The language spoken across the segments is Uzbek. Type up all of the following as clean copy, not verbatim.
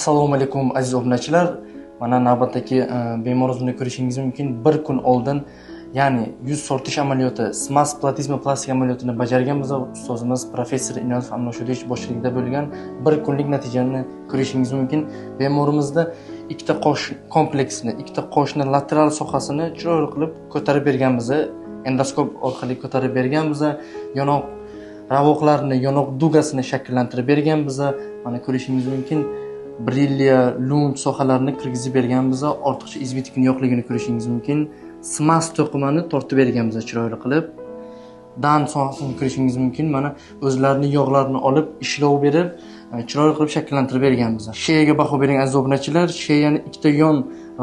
Assalomu alaykum aziz obunachilar. Mana navbatdagi bemorimizni ko'rishingiz mumkin. Bir kun oldin, ya'ni yuz tortish amaliyoti, SMAS platizma plastik amaliyotini bajarganmiz. Ustozimiz professor Inoyatov Amnoshodovich boshchiligida bo'lgan bir kunlik natijani ko'rishingiz mumkin. Bemorimizda ikkita qosh kompleksini, ikkita qoshni lateral sohasini chiroyli qilib ko'tarib berganmiz. Endoskop orqali ko'tarib berganmiz. Yonoq ravoqlarini, yonoq dugasini shakllantirib berganmiz. Mana ko'rishingiz mumkin. Brilliya, lunch sohalarini kirgizib berganmiz. Ortiqcha izbitikning yo'qligini ko'rishingiz mumkin. SMAS to'qimani tortib berganmiz chiroyli qilib. Dan sohasini ko'rishingiz mumkin. Mana o'zlarini yog'larini olib, ishlov berib, chiroyli qilib shakllantirib berganmiz. Sheyaga baho bering aziz obunachilar. Sheyani ikkita yon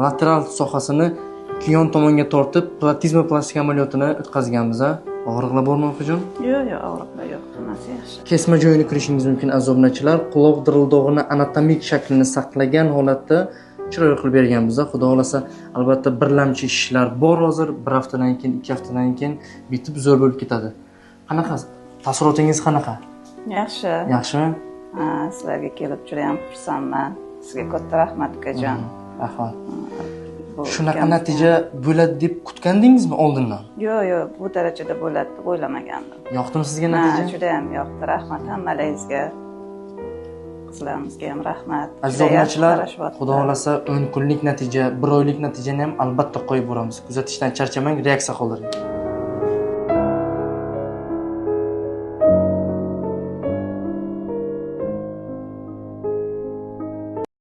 lateral sohasini ikki yon tomonga tortib, platizma plastik amaliyotini o'tkazganmiz. Og'riqlar bormi opajon? Yo'q, yo'q, og'riqlar yo'q, hammasi yaxshi. Kesma joyini ko'rishingiz mumkin aziz obunachilar. Quloq dirildog'ini anatomik shaklini saqlagan holatda chiroyli qilib berganmiz. Xudo xolasa, albatta birlamchi ishlar bor hozir. Bir haftadan keyin, 2 haftadan keyin bitib zo'r bo'lib ketadi. Qanaqa? Taassurotingiz qanaqa? Yaxshi. Yaxshimi? Ha, sizlarga kelib juda ham xursandman. Sizga katta rahmat, ukajon. Rahmat. Shunaqa natija bo'ladi deb kutgandingizmi oldindan? Yo'q, yo'q, bu darajada bo'ladi deb o'ylamagandim. Yoqdimi sizga natija? Juda ham yoqdi. Rahmat hammalaringizga. Qizlarimizga ham rahmat. Aziz obunachilar, Xudo xolasa 10 kunlik natija, 1 oylik natijani ham albatta qo'yib boramiz. Kuzatishdan charchamang, reaksiya qoldiring.